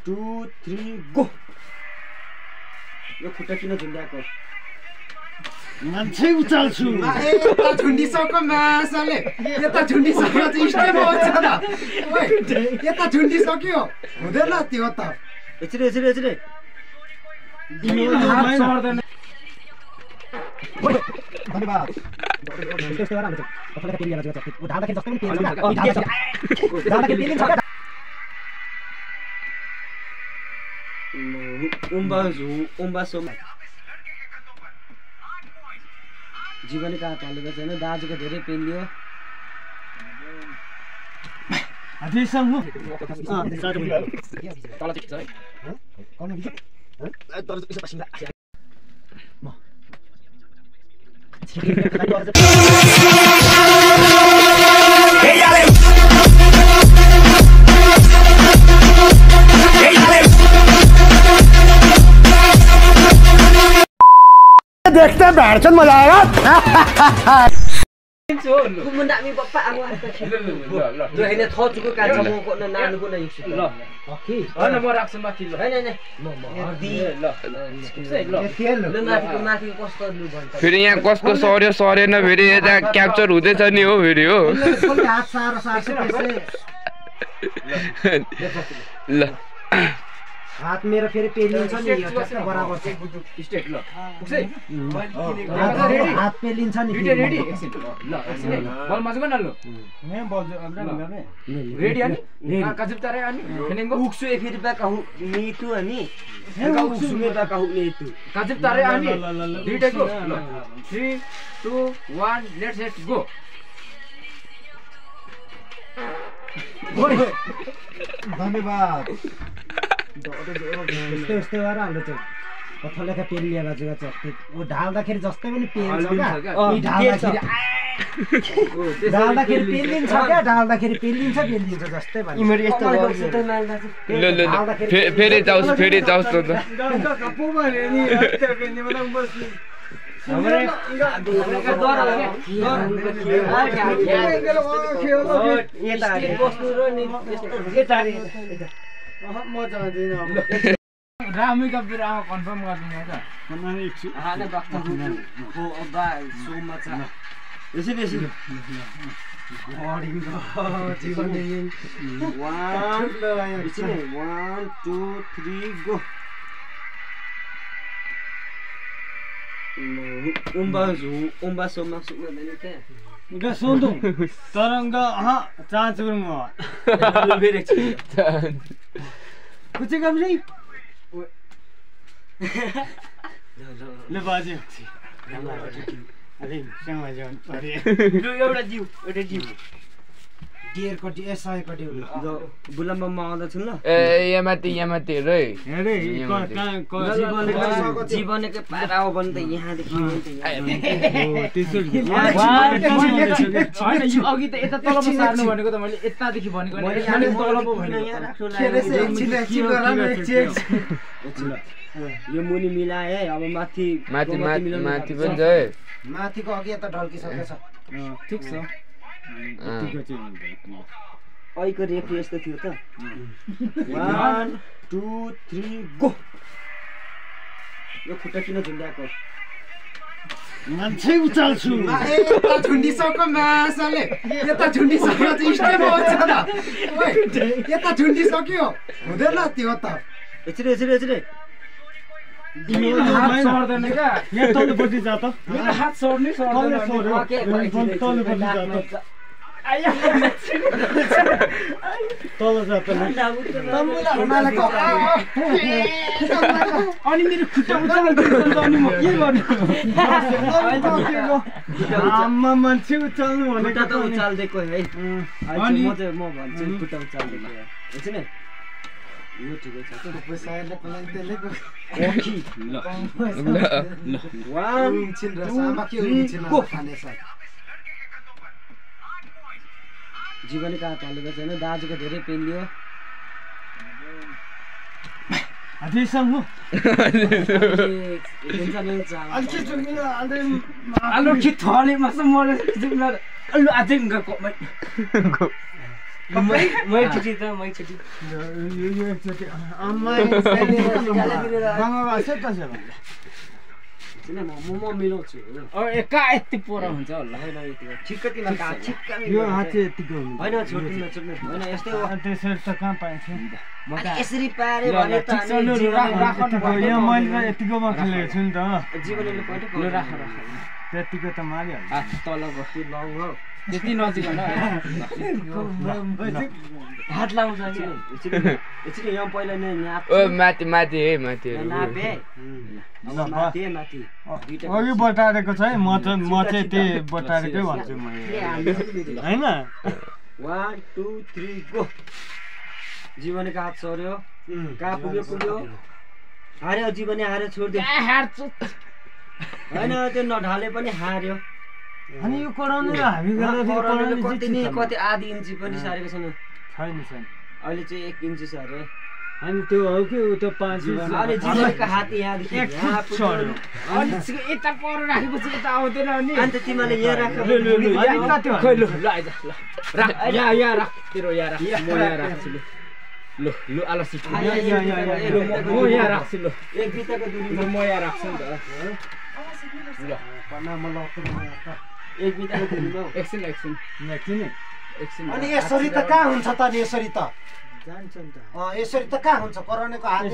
2 3 go यो खुट्टा किन झुन्ड्याएको मान्छे उचाल्छु यता झुन्डिसक्यो मासाले यता झुन्डिसक्यो चाहिँ स्टेप आउँछ त ओइ यता झुन्डिसक्यो हुँदैन त्यो त यसरी यसरी यसरी हात सर्दैन धन्यवाद त्यस्तो गरेर हुन्छ कसैले पेन लिएर जान्छ उ ढाल्दाखेरि जस्तो पनि पेन छ ढाल्दाखेरि पेन छ उम्बा सोमा जीवनले कहाँ हालेको छैन दाजुको धेरै पेन लियो आदेशसँग हो तल चाहिँ छ है कौन है तल यसो पसिना म देखते हैं बैठचंद मजा आएगा कुमुन्दामी बप्पा आगो आस्ता खेल त्यो हैन थचुको कान्छ म कोन नानुको नै युस ल ओके हैन म राख्छु माथि ल हैन हैन म हर्दी ल माथिको माथिको कस्तो लु भन्छ फेरि यहाँ कस्तो सर्यो सरेन फेरि यता क्याप्चर हुँदैछ नि हो फेरि हो हात सार्छ ल हात मेरो फेरि पेलिन्छ नि यो ठ्याक्क बराबर छ स्टेट ल पुग्छ हात पेलिन्छ नि रेडी एकछिन ल एकछिन बल मजको न ल मैं बल गर्ने रेडी अनि काजिब तारे अनि खेलेंगो उक्सु ए फेरि बा कहु नीतु अनि हेगा उक्सु मे बा कहु नीतु काजिब तारे अनि दुईटाको ल 3 2 1 लेट्स सेट गो धन्यवाद यस्तो गरेर हाम्रो चाहिँ कथलेका पेन लिएर जुगा चाहिँ ऊ ढाल्दाखेरि जस्तै पनि पेन छ क्या ढाल्दाखेरि पेलिन्छ क्या ढाल्दाखेरि पेलिन्छ जस्तै भयो इमरी यस्तो ल ल फेरि जाउस न त रामी का फिर आमा कन्फर्म गर्दिनु त बनाने छु हाने बक्ता हो अब्बा सोमा छ यसरी यसरी बॉडिंग जीवन में 1 2 3 गो उम्बा सोमा सुन्दैन के गा सोन्दु तरंग चान्स गरौँ कुछ काम नहीं ले बाजे अरे सँग जान अरे एउटा जीव डियर कति एसआई कति बुलम्बमा आउँदा छु ल ए यमाति रै अरे जीवनकै पारा हो भने त यहाँ देखि हैन यो अघि त यता तलमा सार्नु भनेको त मैले यतादेखि भनेको नि तल पो भनेको यो मुनि मिलाए अब माथि माथि पनि छ है माथिको अघि यता ढल्किसकेछ ठीक छ अहिको रेफ्री यस्तो थियो त 1 2 3 गो यो खुट्टा किन झुन्ड्याएको मान्छे उचाल्छु यता झुन्डिसक्यो मासाले यता झुन्डिसक्यो चाहिँ स्टेप आउँछ त ओइ यता झुन्डिसक्यो हुँदैन त्यो त यसरी यसरी यसरी हात सर्दैन क्या यहाँ तल्लोपट्टि जा त मेरो हात सर्नै सर्दैन तल्लोपट्टि जा तल जा त अनि मेरो खुट्टा उचाल्नु अनि म के गर्नु आम्मा मान्छे उचाल्नु खुट्टा भनेको त उचाल्दिएको है अनि म भन्छु खुट्टा उचाल्दिएको हैन यो ठिकै छ पैसाले पलान त्यसले ओखी ल 1 छिन र सामा के छिन खाने छ जीवनले कहाँ हालेको छैन दाजुको धेरै पेन लियो आदेशसँग हो आलु कि थले मासु मले जुम्ला आलु अझै गएको मै छुट्टी त मै छुट्टी यो एकचोटि गङ्गामा छ त किन म मिलाउँछु एका यति पोरा हुन्छ होला ठिक्क तिमीलाई ठिक्क यो हात चाहिँ यतिको हुन्छ होइन छोड्नु नछोड्नु होइन यस्तै हो त्यसरी त कहाँ पाइन्छ यसरी पारे भने त यहाँ मैले यतिकोमा खेलेको छु नि त जीवनले पहिले राख त्यतिको त मारिहाल्छ हात तल बस्नु लङ हो त्यति नजिक होइन हात लाउँछ एकछिन यहाँ पहिला नै नाप ओ माथि माथि है माथि नापे माथि माथि अघि बटारेको छ है म चाहिँ त्यही बटारेकै भन्छु म होइन 1 2 3 गो जीवनको हात सर्यो कहाँ पुग्यो हार्यो जीवनले हारेर छोड्दियो होइन त्यो नढाले पनि हार्यो अनि यो कराउने र हामी गर्दाखेरि कति आधी इन्ची पनि सारेको छैन छैन अहिले चाहिँ 1 इन्ची सारे अनि त्यो हो कि उ त 5 अनि जीवनको हात यहाँदेखि यहाँ पुग्यो अनि यता पर राखेपछि यता आउँदैन अनि अन्त तिमीले यहाँ राख खै ल आइज ल राख यहाँ राख तेरो यहाँ राख म यहाँ राख्छु ल आलसी म यहाँ राख्छु ल एक बिताको दूरीमा म यहाँ राख्छु नि त ल एक बिताको दूरीमा एकछिन अनि यसरी त कहाँ हुन्छ त नि यसरी त जान्छ नि त यसरी त कहाँ हुन्छ कराउनेको हात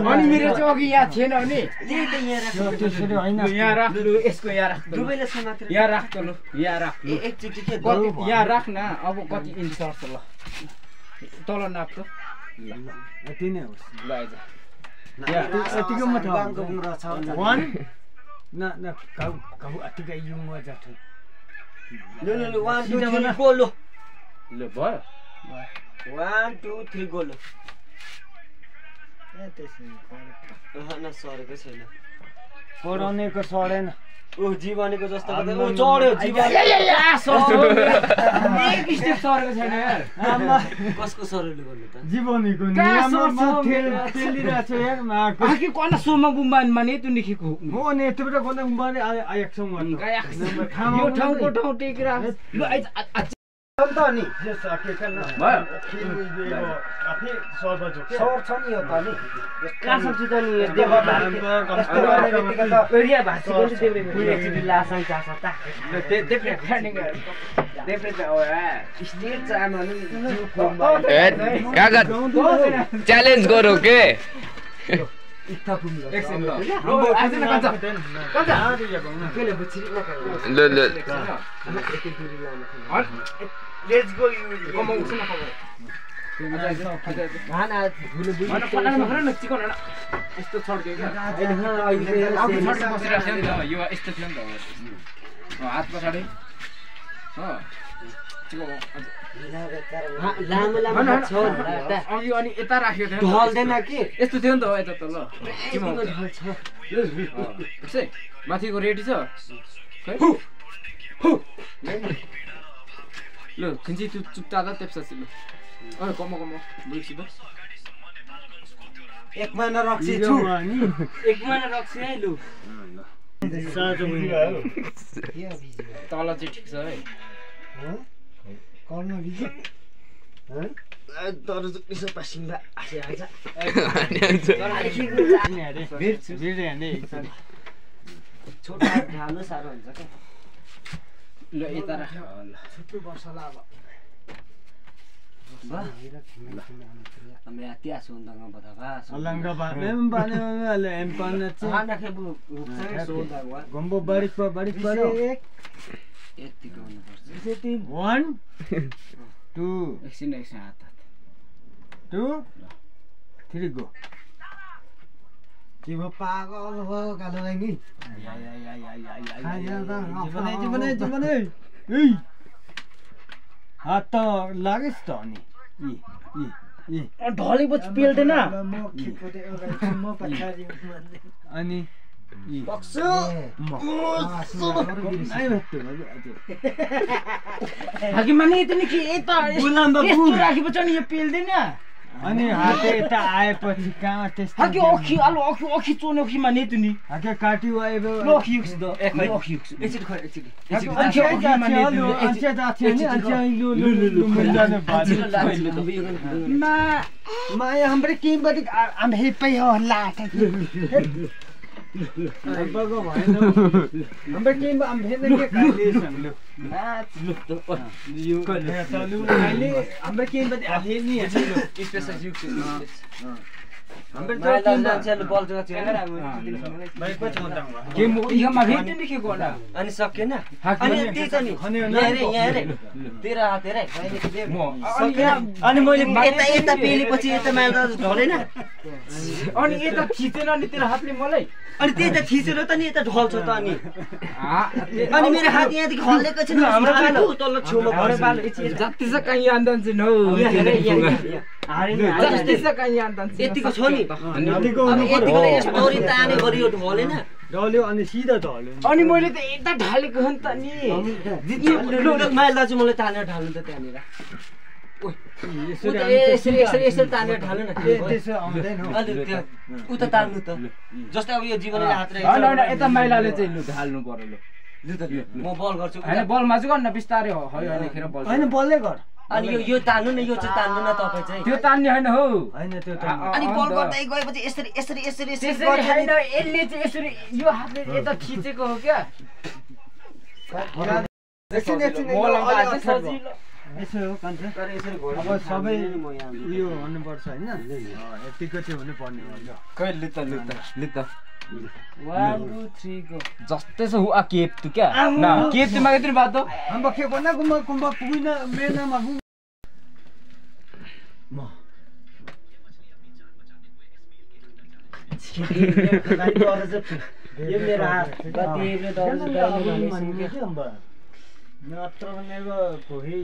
अनि मेरो चाहिँ अघि यहाँ थिएन नि त्यही त यहाँ राख त्यसरी होइन यहाँ राख लु यसको यहाँ राख दुबैले समातेर यहाँ राख त लु यहाँ राख लु एकचोटि के यहाँ राख न अब कति इन्च सर्छ ल तल नाप त ल यति नै होस् ल आइज यतिको मात्र गाउँको बुढा छ 1 न काउ अतिकै यो मजा छ ल 1 2 3 गो लो ल भयो 1 2 3 गो लो ए त्यसै न सरेको छैन पढाउनेको सरेन ओ जीवनको जस्तो गर्दै ओ चढ्यो जीवन एक स्टेप सरेको छैन यार कसको सरले गर्नु त जीवनीको नियममा तेलिरहेछ यार माको आखि कोन सोमा बुम्बानमा नि तु निखेको हो नि यतिबाट कोन बुम्बाले आएछौँ यो ठाउँको ठाउँ टेकेर ल आइज त नि यो सकेको न भयो आफै सर्व जो सर छ नि यो त नि का सक्छु त नि देव एरिया भाषी पनि देब्रे एकचोटि लासाङ चास त देब्रे ट्रेनिङ देब्रे त हो स्टेट चामा नि काका च्यालेन्ज गरौ के इत्ता पुग्यो एकछिन ल आज न कन्छ केले बुझिरि ल ल लेट्स गो यु कमाउँछ न खाना भुले बुझि न चिकन हैन यस्तो छड्क्यो के आउट छड्के बसिरहेको थियो नि त यो यस्तो थियो नि त हात पछाडि हो लामो लामो छ अघि अनि यता राखेको थियो ढल्दैन के यस्तो थियो नि त यता त ल ढल्छ माथिको रेडी छ ल खिन्ची तु चुप्ता त तेप्सासी ल अरे कम बुझ्छु त 1 महिना रक्सी छु 1 महिना रक्सी है लु साजो भइरायो तल चाहिँ ठिक छ है कर्म बिजी तर जुक्लिसो पासिङला आसे आइछ छोटा ढाल्नु साह्रो हुन्छ के ल यता राख ल छुट्टै वर्षला अब Ambil hati asun tangga bataka. Alangga bane ale empana che. Anak hebu asun tangga. Gombo barik paro. एक टिक गर्नु पर्छ. 1 2 एकछिन हात 2 3 गो. तिम्रो पागल हो कालो नि जीवनै हात त लागेछ त अनि ढलेपछि पेल्दैन अनि हाकी माने यति नि के यता यस्तो राखेपछि अनि यो पेल्दैन अनि हाते यता आएपछि कहाँ त्यस्तो हाके अखि आलो अखि चोनो कि माने तुनी हाके काटी आएबो लो अखि युक्स द अखि युक्स एकचोटी खै एकचोटी अनि अखि माने अनि जाथे नि अनि लु मुन्जाने बाजी मा हाम्रो टिमबाट आम हेपै होला बगो भएन हाम्रो टिम आम हेर्ने के काले संलो नाच लु त यो चलु अहिले हाम्रो टिमबाट हेर्ने हेर्नु स्पेशल युक्स हाम्रो टिम जान्छले बल जगा छैन भाइ पछि मताङ गेम इमा भेट्ने नि के गर्दा अनि सकेन अनि त्यही त नि यहाँ रे तेरा हात हेरे अनि मैले यता पेलेपछि यता माल ढलेन अनि यता खिचेन नि तेरो हातले मलाई अनि त्यही त थिचेर त नि यता ढल्छ त अनि मेरो हात यहाँदेखि हल्लेको छैन हाम्रो बालो तल्लो छेउमा हाम्रो बालो जति छ कहीँ आन्दन चाहिँ नौ जति छ कहीँ आन्दन यतिको छ नि यतिको यस्तोरी ताने गरी यो ढलेन ढल्यो अनि सिधा ढल्यो अनि मैले त यता ढालेको हो नि त नि माइल दाजु मलाई तानेर ढाल्नु त त्यहाँनिर यसरी तानेर ढाल्नु न त्यसो आउँदैन अनि त्यो उता तान्नु त जस्तै अब यो जीवनले हात होइन यता माइलाले चाहिँ लु ढाल्नु पर्यो लु म बल गर्छु होइन बलमा चाहिँ गर्न बिस्तारै हो होइन खेर बल होइन बलले गर अनि यो तान्नु न यो चाहिँ तान्नु न तपाईँ चाहिँ त्यो तान्ने होइन हो होइन त्यो त अनि बल गर्दै गएपछि यसरी त्यसरी होइन यसले चाहिँ यसरी यो हातले यता खिचेको हो क्या एकछिन मलमा चाहिँ सजिलो यसो हो कान्छ अब सबै उयो हुनुपर्छ होइन यतिको चाहिँ हुनुपर्ने हो खै लु त 1 2 3 गो जस्तै छ आ केप तु क्या ना केप तिमा कितनी बात हो हम बखे कोना कुम्बा पुगिना मेना मागु म यो मेरो हात कति यो दर्ज गर्ने भनेको के नत्र भनेको कोही